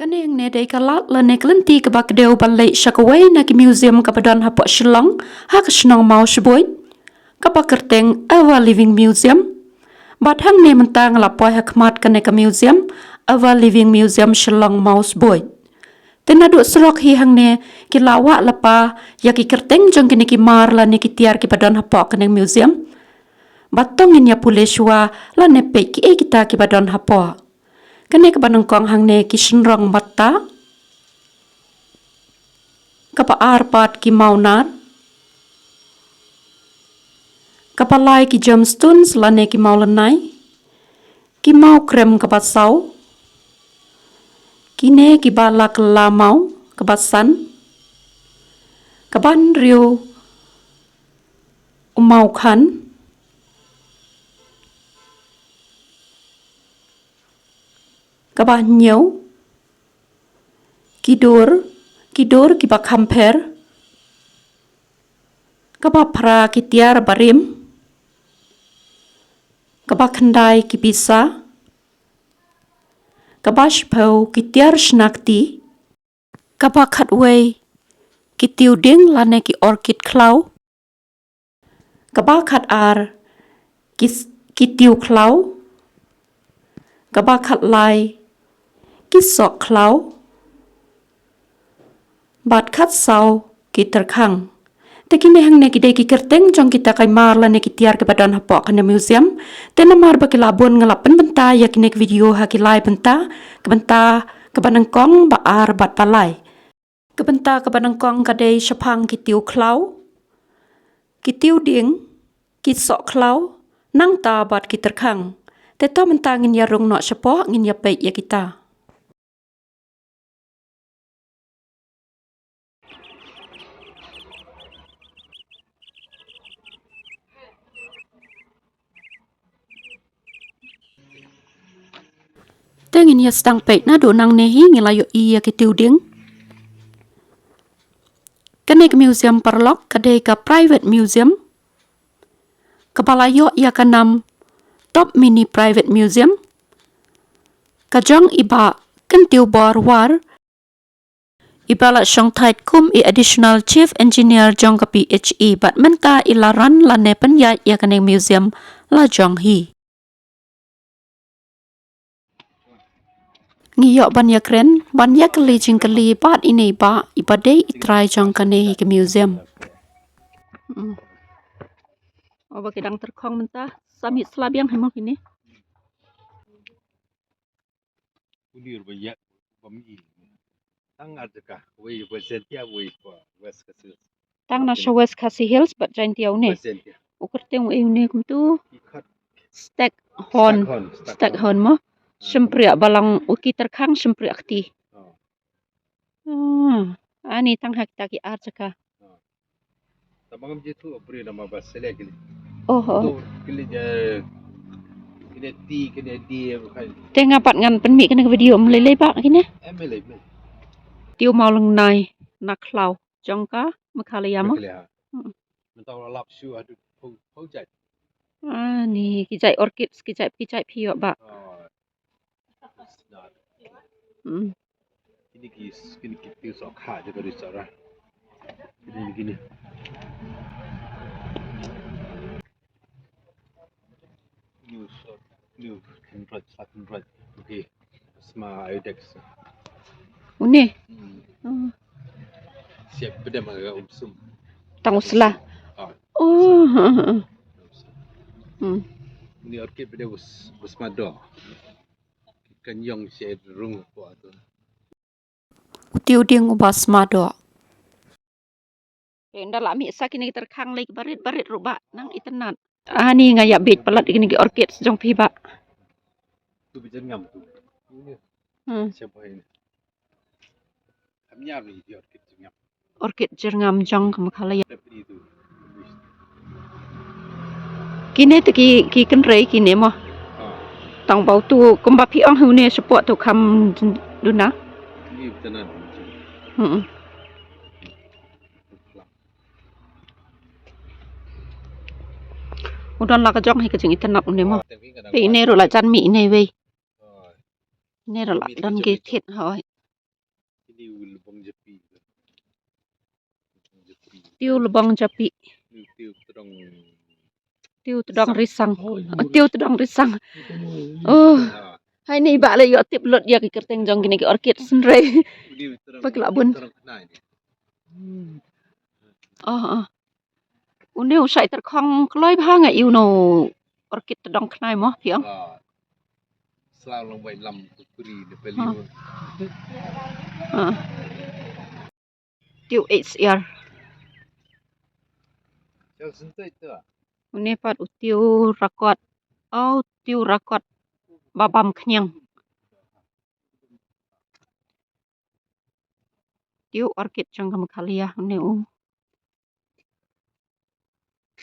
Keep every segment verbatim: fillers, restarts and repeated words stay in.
Kane hangne dei ka lad lane ka lynti kaba kdew ban leit sha kawei na ki museum kaba don hapoh Shillong, ha ka shnong Mawshbuit, kaba kyrteng Ever Living Museum. Bad hangne mynta nga la poi ha khmat kane ka museum, Ever Living Museum Shillong Mawshbuit. Te naduh surok hi hangne ki la wah lypa ïa ki kyrteng jong kine ki mar lane ki tiar kiba don hapoh kane museum. Bad to ngin ïa pule shuwa lane peit kiei kita kiba don hapoh. Kane kaba nyngkong hangne ki shynrong batta. Kaba ar pat ki mawnar. Kaba lai ki gemstones lane ki mawlynnai. Ki mawkrem kaba saw. Kine kiba la kylla maw kaba san. Kaba hynriew u mawkhan. Kaba hynñiew ki dur, ki dur kiba kham pher. Kaba phra ki tiar barim. Kaba khyndai ki pisa. Kaba shiphew ki tiar shna kti. Kaba khatwei ki tiwding lane ki orchid khlaw. Kaba khatar ki s-, ki tiw khlaw. Kaba khatlai ki sok khlaw. Bad khatsaw ki tyrkhang. Te kine hangne ki dei ki kyrteng jong kita ki mar lane ki tiar kiba don hapoh kane museum. Te namar ba ki la bun nga la pynbynta ïa kine ki video ha ki lai bynta, ka bynta kaba nyngkong, ba ar bad ba lai. Ka bynta kaba nyngkong ka dei shaphang ki tiw khlaw, ki tiwding, ki sok khlaw, nangta bad ki tyrkhang. Te to mynta ngin ïa rung noh shapoh, ngin ïa peit ïa kita. Te ngin ïa sdang peit naduh nangne hi, ngi la ïohi ïa ki tiwding. Kane ka museum paralok ka dei ka private museum. Kaba la ïoh ïa ka nam Top Mini Private Museum. Ka jong i Bah Kyntiew-bor War, iba la shongthait kum i Additional Chief Engineer jong ka P H E bad mynta i la run lane pynïaid ïa kane museum la jong hi. Ngi ïoh ban ïakren, ban ïakylli jingkylli bad ine i Bah, iba dei i trai jong kane hi ka museum. Hmm. Oh, ba ki dang tyrkhong mynta, sa mih slap ïa nga hi mo kine. Uni ruh ba ïa, ba mi. Tang ar jaka, wei ba Jaintia, wei ba West Khasi Hills. Tang na sha West Khasi Hills bad Jaintia une. Ba Jaintia. U kyrteng u ei une kumtu. Ki khat. Staghorn. Staghorn, Staghorn. Staghorn mo. Ah. Shympriah balang u ki tyrkhang shympriah kti. Oh. Ah, ani tang ha kita ki ar jaka. Oh. Tang ba ngam ju ïathuh briew namar ba select kine. Oh, oh. Tu kine je, kine ti, kine di, kine. Te nga pat ngan pynmih kine ki video, ym lei lei ba kine? Em lei lei. Tiw mawlynnai na khlaw jong ka Meghalaya mo? Meghalaya. Hmm. Mynta la lap shu haduh phew, phew jait. Ah, ni ki jait orchids, ki jait, ki jait phi ïoh ba. Oh. Hmm. Kine ki, kine ki tiw sok kha jaka ri sora. Kine, kine. New sort, new hynrei, sat hynrei. Okay. Sma Iodex. Une? Hmm. Oh. Siap bedam agak umsum. Tang u sla. Ah. Oh, ha, ha, ha. Hmm. Ni orchid bedam us, us mado. Kan ïong sha rung hapoh tu. U tiwding uba sma doh. Te ynda la mih sa kine ki tyrkhang lei ki barit barit ruh ba nang itynnat. Ani nga ïa bit palat kine ki orchids jong phi ba. Tu ba jyrngam tu. Hmm. Sha ba ini. Kam ïa bit orchid jyrngam. Orchid jyrngam jong ka Meghalaya. Kine te ki, ki kynrei kine mo. Ah. Tang ba utu kumba phi ong hi une shapoh tu kham duna. Hmm. U don la ka jong hi ka jingitynnat une mo. Peit ine ruh la jan mih ine wei. Ine ruh la don ki thied hoi. Tiu lebong japi. Tiu lebong japi. Tiu tedong. Tiu tedong risang. Oh, tiu tedong risang. Oh. Hai ni ba la ïoh tip lut ïa ki kyrteng jong kine ki orchid, hynrei. Tiu tedong. Pak la bun. Tedong khnai ni. Oh, oh. Une u shait tyrkhong kloi bha nga ïoh no orchid tedong khnai mo phi ong. Ah. Sla long wai lam ku kuri de peli. Ah. Ah. Tiu H R. Jauh sentai tu. Une pat u tiu rakot. Oh, tiu rakot. Babam khniang. Tiu orchid jong ka Meghalaya une u.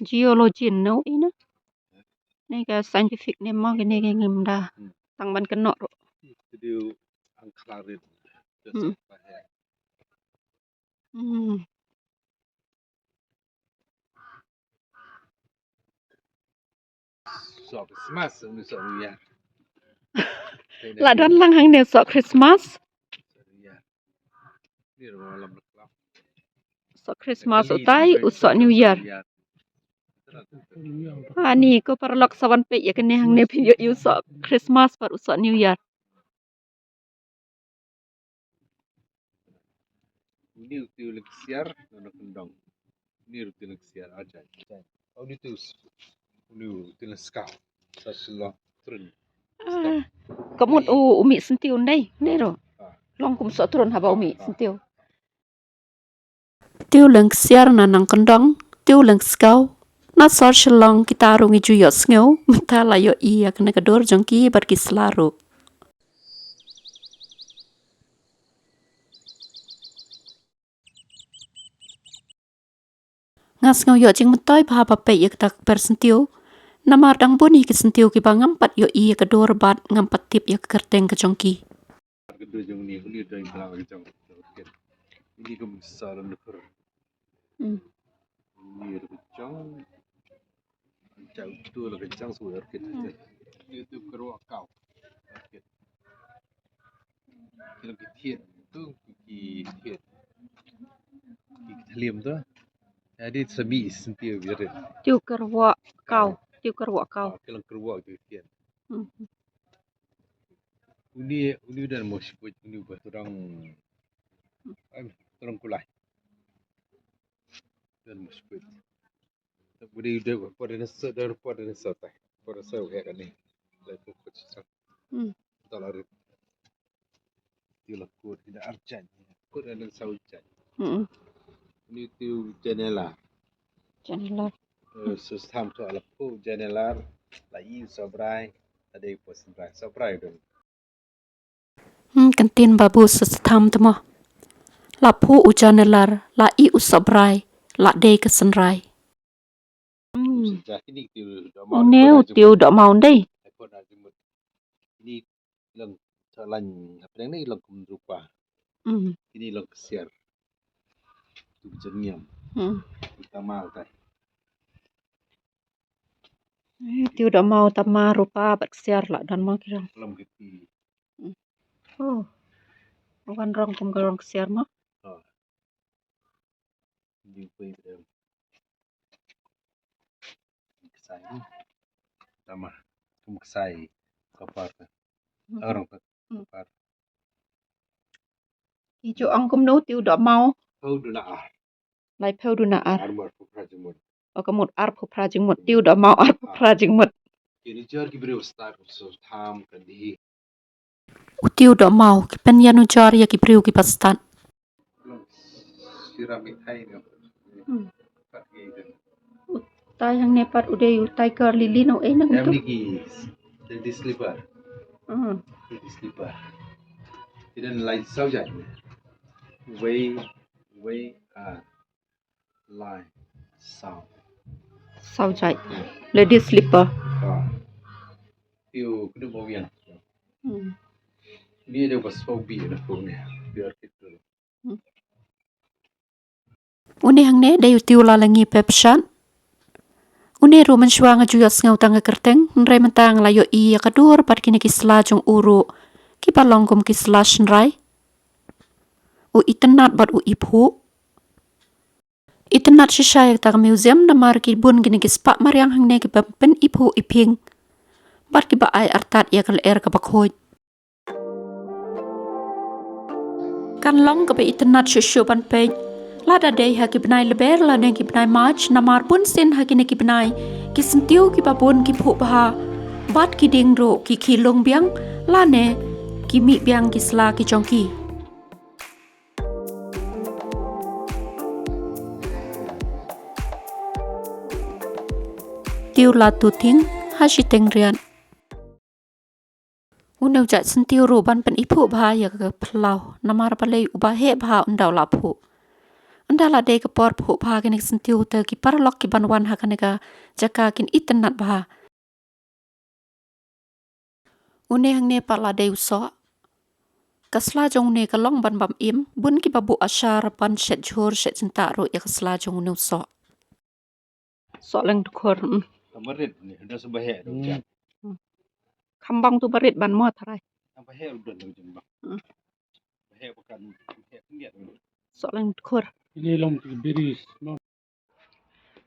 Geology no ina. Ne ka scientific ne mo kine ki ngim da. Hmm. Tang ban kynnoh ruh. Tiu angklarit. Hmm. Hmm. Soh Christmas, uni soh New Year. La don lang hangne soh Christmas. Soh New Year. Ni ruh lam lam. Soh Christmas utai, u soh New Year. Ani ko paralok sa wan peit ïa kane hangne phi ïoh ïa u soh Christmas bad u soh New Year. Uni u tiu lengsiar, na kyndong. Uni u tiu lengsiar, ajan. Uni tiu s-, uni u tiu lengskaw. Sa silo, trun. Ah, ka mut u, u mih syntiew ndai, ndai ruh. Ah. Long kum soh trun haba u mih syntiew. Tiu lengsiar na nang kyndong, tiu lengskaw. Na sor Shillong kita ruh ngi ju ïohsngew, mynta la ïohi ïa kane ka dur jong ki bad ki sla ruh. Nga sngew ïoh jingmyntoi bha ba peit ïa kata ka kper syntiew. Namar dang bun hi ki syntiew kiba ngam pat ïohi ïa ka dur bad ngam pat tip ïa ka kyrteng ka jong ki. Ka dur jong ni, uni dang bla ka jong. Ini ka misa lam dur. Hmm. Ini ka jong. Jauh tu la ka jong su orchid. Hmm. Ini tu kerwa kau. Orchid. Ki long ki thied tu, ki thied. Ki thliem tu. Jadi semi senti biarin. Tiu kerwa kau, tiu kerwa kau. Ki long kerwa ki thied. Hmm. Uni, uni dan mo siput, uni ba turang, em, turang kulai. Dan mo siput. Budi udah pada nasa, dah pada nasa tah. Pada nasa kayak ni. Lai pukul sesat. Hmm. Tala rit. Tiu la kut, ina arjan. Kut ina saujan. Hmm. Ni tiu janela. Janela. Eh, susam tu ala pu janela. La i sobrai. Tadi pun sobrai. Sobrai dong. Hmm, kan tin babu sestham temo. La phu u janelar, la i u sobrai, la dei ka senrai. Hmm. Une u tiu dohmaw ndei. Ini long chalan hapdeng ni long kum rupa. Hmm. Ini long ksiar. Tu jeniam. Hmm. Utama utai. Eh, tiu dohmaw tama rupa bad ksiar la don mo ki rong. Lam kiti. Hmm. Oh. Wan rong kum ka rong ksiar mo. Oh. Ni pui dem. Ksai. Tama. Kum ksai. Kapar. Hmm. Arong ka. Hmm. Kapar. Ki ju ong kumno tiu dohmaw. Phew duna ar. Lai phew duna ar. Armor phew phra jingmut. O ka mut arphew phra jingmut. Tiu dohmaw arphew phra jingmut. Kini jar ki briew start of so tham kan di. U tiu dohmaw ki pynïanoh jar ïa ki briew kiba stad. Sira mithai ne. Hmm. Pat ki den. Utai hangne pat u dei utai ka lily no ei nang tu. Em ni ki lady slipper. Hmm. Lady slipper. Ki den lai saw jait. Wei, wei, ah. Lai. Saw. Saw jait. Lady slipper. Ah. Tiu kdu mo wian. Hmm. Ni dei ba saw bi na ko ne. Biar kita. Hmm. Une hangne dei u tiu la la ngi pep shat. Une ruh mynshuwa nga ju ïohsngew tang ka kyrteng, hynrei mynta nga la ïohi ïa ka dur bad kine ki sla jong u ruh kiba long kum ki sla shynrai. u itynnad bad u iphuh. Itynnad shisha ïa kata ka museum namar ki bun kine ki spah mariang hangne kiba pyn iphuh iphieng bad kiba ai artat ïa ka lyer kaba khuid. Kan long kaba itynnad shuh shuh ban peit lada dei ha ki bnai Lber lane ki bnai March, namar bunsien ha kine ki bnai ki syntiew kiba bun ki phuh bha bad ki dieng ruh ki khih lung biang lane ki mih biang ki sla ki jong ki. Tiew la tu thieng ha shiteng riat. Une u jait syntiew ruh ban pyn iphuh bha ïa ka phyllaw namar balei uba heh bha ynda u la phuh. Ynda la dei ka por phuh bha kine ki syntiew te ki paralok kiban wan ha kane ka jaka kin itynnad bha. Une hangne pat la dei u soh. Ka sla jong une ka long ban bam im, bun kiba buh ashar ban shet jhur shet jyntah ruh ïa ka sla jong une u soh. Soh leng dkhur. Mm. Ka marit ni, da sa baheh dong. Mm. Kham bang tu barit ban mo tharai. Ka baheh u don dong jong bang. Mm. Baheh bakan, baheh pyngiat. Soh leng dkhur. Ini long tu biris.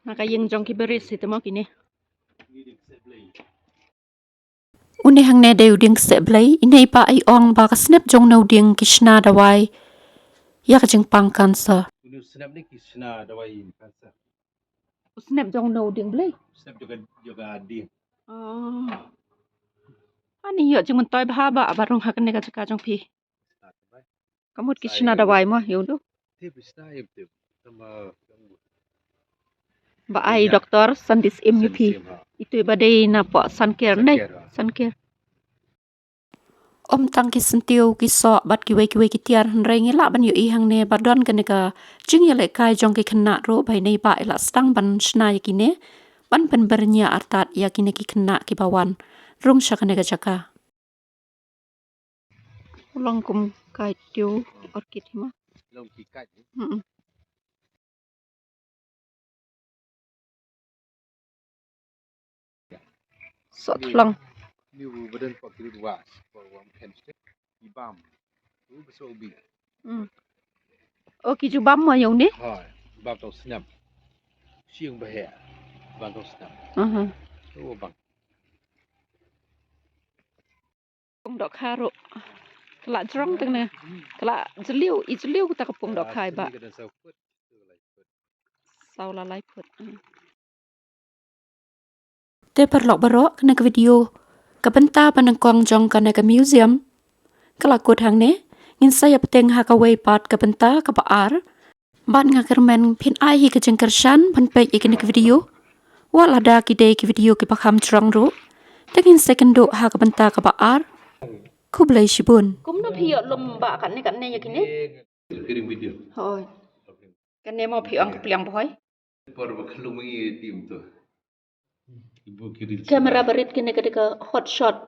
Na ka ïing jong ki biris hi te mo kine. Une hangne dei u dieng kseh blei, ine i bah i ong ba ka snep jong une u dieng ki shna dawai ïa ka jingpang cancer. Une u snep ni ki shna dawai ïa cancer. U snep jong une u dieng blei? Snep jong ka, jong ka dieng. Oh. Ani ïoh jingmyntoi bha ba, ba rung ha kane ka jaka jong phi. Ka mut ki shna dawai mo, ïoh du. Ba ai doktor san disim ïa phi. Itu ba dei na pok Sanker ne? Sanker. Ym tang ki syntiew, ki soh bad kiwei kiwei ki tiar, hynrei ngi lah ban ïohi hangne ba don kane ka jingïalehkai jong ki khynnah ruh ba ine i bah i la sdang ban shna ïa kine ban pynbyrngia artat ïa kine ki khynnah kiba wan rung sha kane ka jaka. U long kum kai tiew orchid hi ma. Long ki kai. Mm. Soh thlong. Ni u badan pa kilut was pa wam ken stik. Ibam. U beso ubi. Mm. Oh, ki ju bam ma ïa une? Ha, bam tong snam. Siang baheh. Bam tong snam. Aha. U bam. Pung dohkha ruh. Ka la jrong tang ne. Ka la jylliew, i jylliew kata ka pung dohkha i bah. Saw la lai phut. Te paralok baroh, kane ka video ka bynta ba nyngkong jong kane ka museum ka la kut hangne. Ngin sa ïa bteng ha kawei pat ka bynta kaba ar. Bad nga kyrmen phin ai hi ka jingkyrshan ban peit ïa kine ki video. Wat lada ki dei ki video kiba kham jrong ruh, te ngin sa ïakynduh ha ka bynta kaba ar. Khublei shibun. Kumno phi ïoh lum ba katne katne ïa kine? Hooid. Kane mo phi ong ka pliang bhoi. Camera barit kine ka dei ka hot shot.